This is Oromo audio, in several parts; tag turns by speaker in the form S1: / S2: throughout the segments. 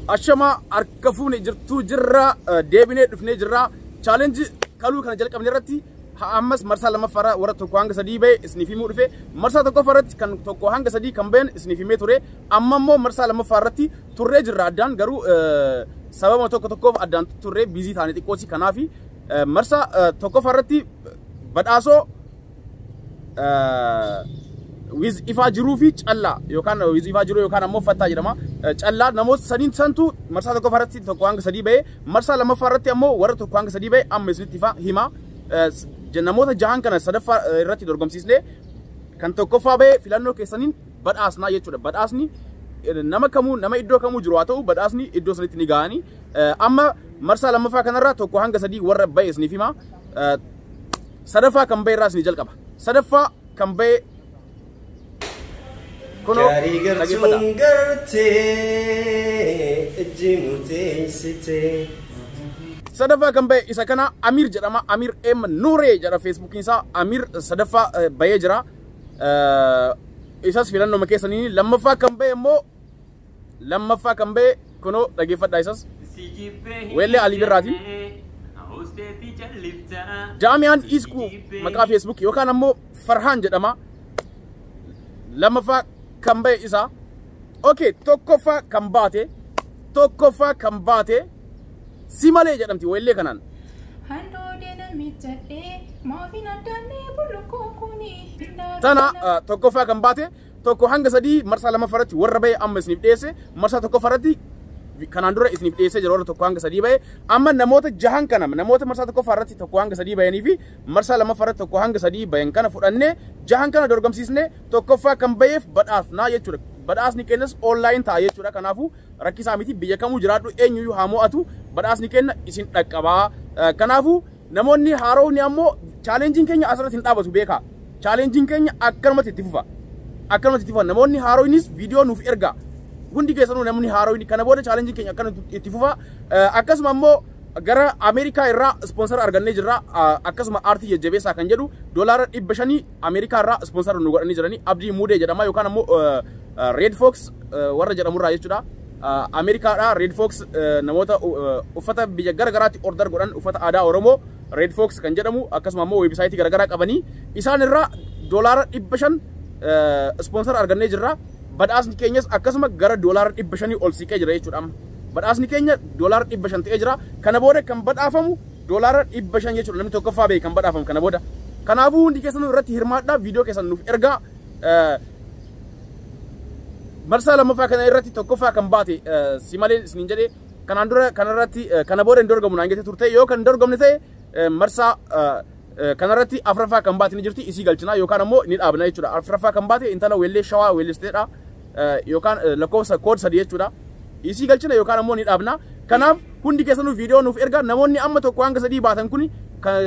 S1: Ashamaa harka fuune jirtuu jirra, deebinee dhufnee jirra. Challenge kaluu kana jalqabne irratti ammas marsaa lammaffaarra warra 1 hanga 3 ba'e isiniif himuu dhufe. Marsaa tokkoffaa irratti kan 1 hanga 3 kan ba'an isiniif himee ture. Amma immoo marsaa lammaffaa irratti turree jirra addaan, garuu sababa tokko tokkoof addaan turree busy taane xiqqoosi. Kanaafi marsaa tokkoffaa irratti badhaasoo wiz ifaa jiruu fi callaa yookaan wiz ifaa jiruu yookaan ammoo fattaa jedhama. Callaa namoota sadiin santu marsaa tokkoffaa irratti 1 hanga 3 ba'e. Marsaa lammaffaa irratti ammoo warra 1 hanga 3 ba'e amma isinitti ifaa hima. Namoota jahan kana sadaffaa irratti dorgomsiisnee kan tokkoffaa ba'e filannoo keessaniin badhaasnaa jechuudha. Badhaasni nama kamuu, nama iddoo kamuu jiru haa ta'u, badhaasni iddoo sanitti ni ga'anii. Amma marsaa lammaffaa kanarraa 1 hanga 3 warra ba'e isiniif hima. Sadaffaa kan ba'e irraa isinii jalqaba. Sadaffaa kan ba'e kunoo
S2: Gaarii
S1: dhaggeeffadhaa.
S2: Gartuun gartee ijji murteessitee.
S1: Sadaffaa kan ba'e isa kana, Amir jedhama. Amir M Nuuree jedha Feesbuukiin isaa. Amir sadaffaa ba'ee jira. Isas filannoo keessanii. Lammaffaa kan ba'e immoo, lammaffaa kan ba'e kunoo dhaggeeffadhaa isas. Weellee Alii Birraatiin. Daamiyaan Iskuu maqaa Feesbuuk yookaan ammoo Farhaan jedhama. Lammaffaa kan ba'e isa. Okay, tokkoffaa kan baate, tokkoffaa kan baate si malee jedhamti weellee kanaan.
S3: Handoodee namichadhee maafin addaannee bullukkoo kuni.
S1: Tana tokkoffaa kan baate. 1 hanga 3 marsaa lammaffaa irratti warra ba'e amma isiniif dhiyeesse. Marsaa tokkoffaa irratti kanaan dura isiniif dhiyeessee jira warra 1 hanga 3 ba'e. Amma namoota jahan kana, namoota marsaa tokkoffaa irratti 1 hanga 3 ba'anii fi marsaa lammaffaa irratti 1 hanga 3 ba'an kana fudhannee jahan kana dorgomsiisnee tokkoffaa kan ba'eef badhaasnaa jechuudha. Badhaasni keenyas online ta'a jechuudha. Kanaafuu rakkisaa miti, biyya kamuu jiraadhu, eenyuyyuu haa mo'atu, badhaasni keenya isin dhaqqabaa. Kanaafuu namoonni haarofni ammoo challengeiin keenya asirratti hin dhaabatu beekaa. Challengeiin keenya akkanumatti itti fufa. Akkanumatti itti fufa. Namoonni haarofnis viidiyoo nuuf ergaa. Hundi keessanuu namni haarofni kana booda challengeiin keenya akkanumatti itti fufa. Akkasuma ammoo gara Ameerikaa irraa sponsor argannee jirra. Akkasuma aartii jajjabeessaa kan jedhu $500 Ameerikaa irraa sponsor nu godhanii jiranii. Abdii Muudee jedhama yookaan ammoo Red Fox warra jedhamurraa jechuudha. Ameerikaadhaa Red Fox, namoota uffata biyya gara garaatti order godhan, uffata aadaa Oromoo Red Fox kan jedhamu, akkasuma ammoo website gara garaa qabanii, isaan irraa $500 sponsor argannee jirra. Badhaasni keenyas akkasuma gara $500 ol siqee jira jechuudha amma. Badhaasni keenya $500 ta'ee jira. Kana booda kan badhaafamu $500 jechuudha. Namni tokkoffaa ba'e kan badhaafamu kana booda. Kanaafuu hundi keessanuu irratti hirmaadhaa, viidiyoo keessan nuuf ergaa. Marsaa lammaffaa kana irratti tokkoffaa kan baate si malee isiniin jedhee, kanaan dura kanarratti kana booda hin dorgomu naan jettee turte. Yoo kan hin dorgomne ta'e marsaa kanarratti afuraffaa kan baate ni jirti, isii galchinaa yookaan ammoo ni dhaabna jechuudha. Afuraffaa kan baate intala weellee shawaa weellisteedha yookaan lakkoofsa code 3 jechuudha. Isii galchina yookaan ammoo ni dhaabna. Kanaaf hundi keessanuu viidiyoo nuuf ergaa. Namoonni amma 1 hanga 3 baatan kuni,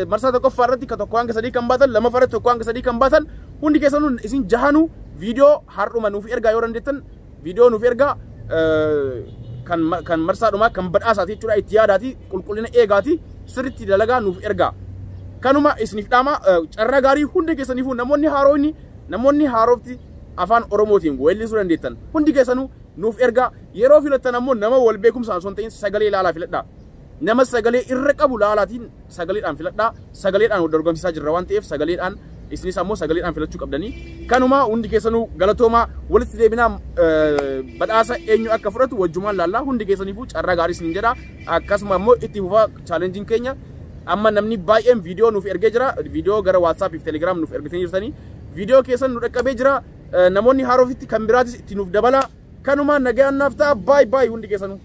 S1: marsaa tokkoffaa irratti kan 1 hanga 3 kan baatan, lammaffaa irratti 1 hanga 3 kan baatan, hundi keessanuu isin jahanuu viidiyoo har'uma nuuf ergaa. Yoo dandeettan viidiyoo nuuf ergaa. Kan marsaadhumaa kan badhaasaati jechuudha. Itti yaadaati, qulqullina eegaati, sirriitti dalagaa nuuf ergaa. Kanuma isiniif dhaama. Carraa gaarii hundi keessaniifuu. Namoonni haaroonni, namoonni haarofti afaan Oromootiin weellisuu dandeettan hundi keessanuu nuuf ergaa. Yeroo filattan ammoo nama wal beekumsaan osoo hin ta'in sagalee ilaalaa filadhaa. Nama sagalee irra qabu laalaatiin sagaleedhaan filadhaa. Sagaleedhaan wal dorgomsiisaa jirra waan ta'eef sagaleedhaan, isinis ammoo sagaleedhaan filachuu qabdanii. Kanuma, hundi keessanuu galatoomaa. Walitti deebinaa, badhaasa eenyu akka fudhatu wajjumaan laallaa. Hundi keessaniifuu carraa gaarii isiniin jedha. Akkasuma ammoo itti fufaa challengeiin keenya. Amma namni baay'een viidiyoo nuuf ergee jira. Viidiyoo gara WhatsApp fi Telegram nuuf ergitanii jirtanii. Viidiyoo keessan nu dhaqqabee jira. Namoonni haaroofitti kan biraatis itti nuuf dabala. Kanuma, nagaan naaf ta'a. Baay baay hundi keessanuu.